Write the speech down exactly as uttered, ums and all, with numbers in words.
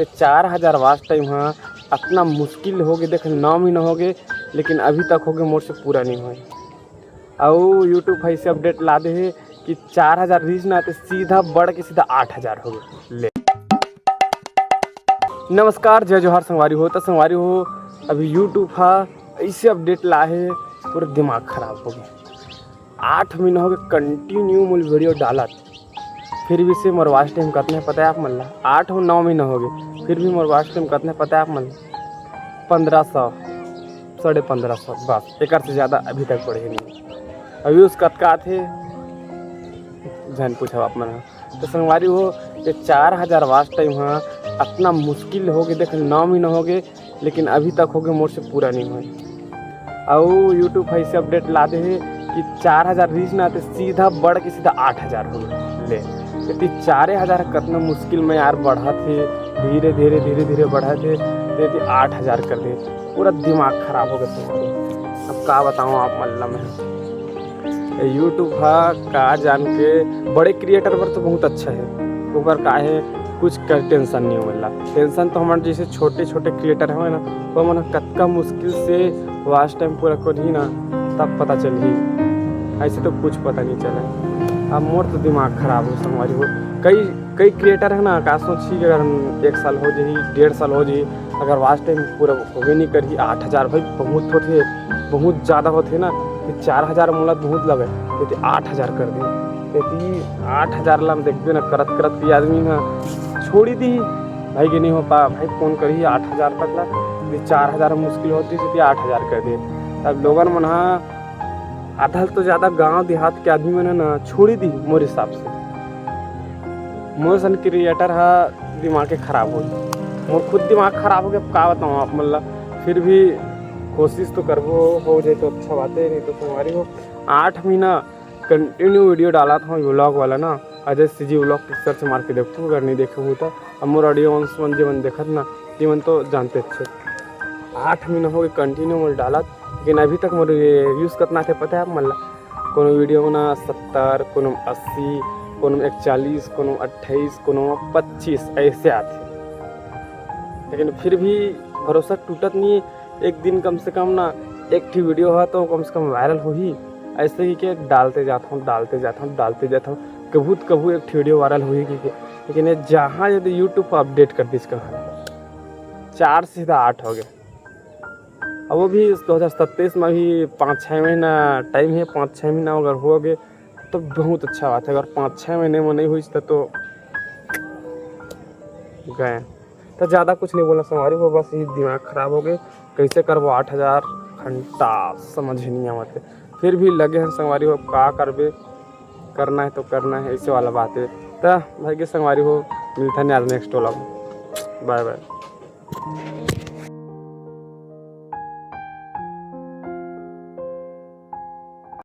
ये चार हजार वॉच टाइम ह अतना मुश्किल होगे, देख, नौ महीना होगे, लेकिन अभी तक होगे मोर से पूरा नहीं होए। अउ YouTube ह ऐसे अपडेट ला दे हे कि चार हजार रहिस ना, तो सीधा बढ़ के सीधा आठ हजार होगे। ले, नमस्कार, जय जोहार संगवारी हो। तो संगवारी हो, अभी YouTube ह ऐसे अपडेट ला हे, पूरा दिमाग खराब होगे। आठ महीना होगे कंटिन्यू मोर वीडियो डालत, फिर भी से मोर वॉच टाइम कतना हे पता है आप मन ला? आठ अउ नौ महीना होगे, फिर भी मोर वॉच टाइम कतना हे पता है आप मन ला? पन्द्रह सौ, साढ़े पन्द्रह सौ, बस, एकर से ज़्यादा अभी तक बढ़े नहीं। अभी views कतका आथे, झन पूछो आप मन ह। तो संगवारी हो, ये चार हजार वॉच टाइम ह अतना मुश्किल होगे, देख, नौ महीना होगे, लेकिन अभी तक होगे मोर से पूरा नहीं होए। अउ YouTube ह ऐसे अपडेट ला दे हे कि चार हजार रहिस ना, तो सीधा बढ़ के सीधा आठ हजार होगे। ले, ये चारे हजार कतना मुश्किल में यार बढ़त हे, धीरे धीरे धीरे धीरे बढ़त हे, तो ये आठ हजार कर दे। पूरा दिमाग खराब होगे संगवारी। अब का बताऊँ आप मन ला मैं, ये YouTube ह का जान के, बड़े क्रिएटर बर तो बहुत अच्छा हे, ओकर का हे, कुछ कर टेंशन नहीं होला। टेंशन तो हमर जैसे छोटे छोटे क्रिएटर हवे ना, वो मन कतका मुश्किल से वॉच टाइम पूरा करही ना, तब पता चलही, ऐसे तो कुछ पता नहीं चले। अब मोर तो दिमाग खराब हो संगवारी हो। कई कई क्रिएटर है ना, का सोची कि अगर हम एक साल हो जाही, डेढ़ साल हो जाही, अगर वॉच टाइम पूरा होबे नहीं करही, आठ हजार भाई बहुत होथे, बहुत ज़्यादा होथे ना, तो चार हजार मोला बहुत लगे, तो आठ हजार कर दे। तो आठ हजार ला हम देखबे ना, करत करत भी आदमी ना छोड़ी दी भाई, कि नहीं हो पा भाई, कौन करही आठ हजार तक ला, तो चार हजार मुश्किल होती, तो आठ हजार कर दे। तब लोगन मन हा आधा तो ज़्यादा गांव देहात के आदमी मन ह ना छोड़ी दी मोर हिसाब से। मोर सन क्रिएटर ह दिमागे खराब हो, मोर खुद दिमाग खराब हो गया, का बताऊँ आप मन ला। फिर भी कोशिश तो करबो, हो जाए तो अच्छा बात है, नहीं तो संगवारी हो, आठ महीना कंटिन्यू वीडियो डालत हूँ व्लॉग वाला ना, अजय सीजी व्लॉग के सर्च मार के देखू, अगर नहीं देखे हो तो। अब मोर ऑडियंस मन जेमन देखत ना, ये मन तो जानते अच्छे, आठ महीना हो गए कंटिन्यू मोर डालत, लेकिन अभी तक मोर ये व्यूज कतना आथे पता है आप मन ला? कोनो वीडियो में ना सत्तर, कोनो में अस्सी, कोनो में इकतालीस, कोनो में अट्ठाईस, कोनो में पच्चीस, ऐसे आथे। लेकिन फिर भी भरोसा टूटत नहीं है। एक दिन कम से कम ना एक ठी वीडियो ह तो कम से कम वायरल होही। ऐसे ही के डालते जात हूँ, डालते जात हूँ, डालते जात हूँ, कभू त कभू एक ठी वीडियो वायरल होही कि के। लेकिन ये जहाँ यदि YouTube पर अपडेट कर दिस कहाँ, चार से सीधा आठ हो गए। अब वो भी दो हज़ार सत्ताईस में भी पाँच छः महीना टाइम है, पाँच छः महीना अगर हो गए तो बहुत अच्छा बात है। अगर पाँच छः महीने में नहीं हुई तो, तो गए। तो ज़्यादा कुछ नहीं बोला संगवारी हो, बस ये दिमाग खराब हो गए, कैसे करबो आठ हजार घंटा, समझ ही नहीं आवत है। फिर भी लगे हैं संगवारी हो, का करबे, करना है तो करना है, ऐसे वाला बात है। तो भाई के संगवारी हो, मिलता नहीं यार नेक्स्ट व्लॉग, बाय बाय।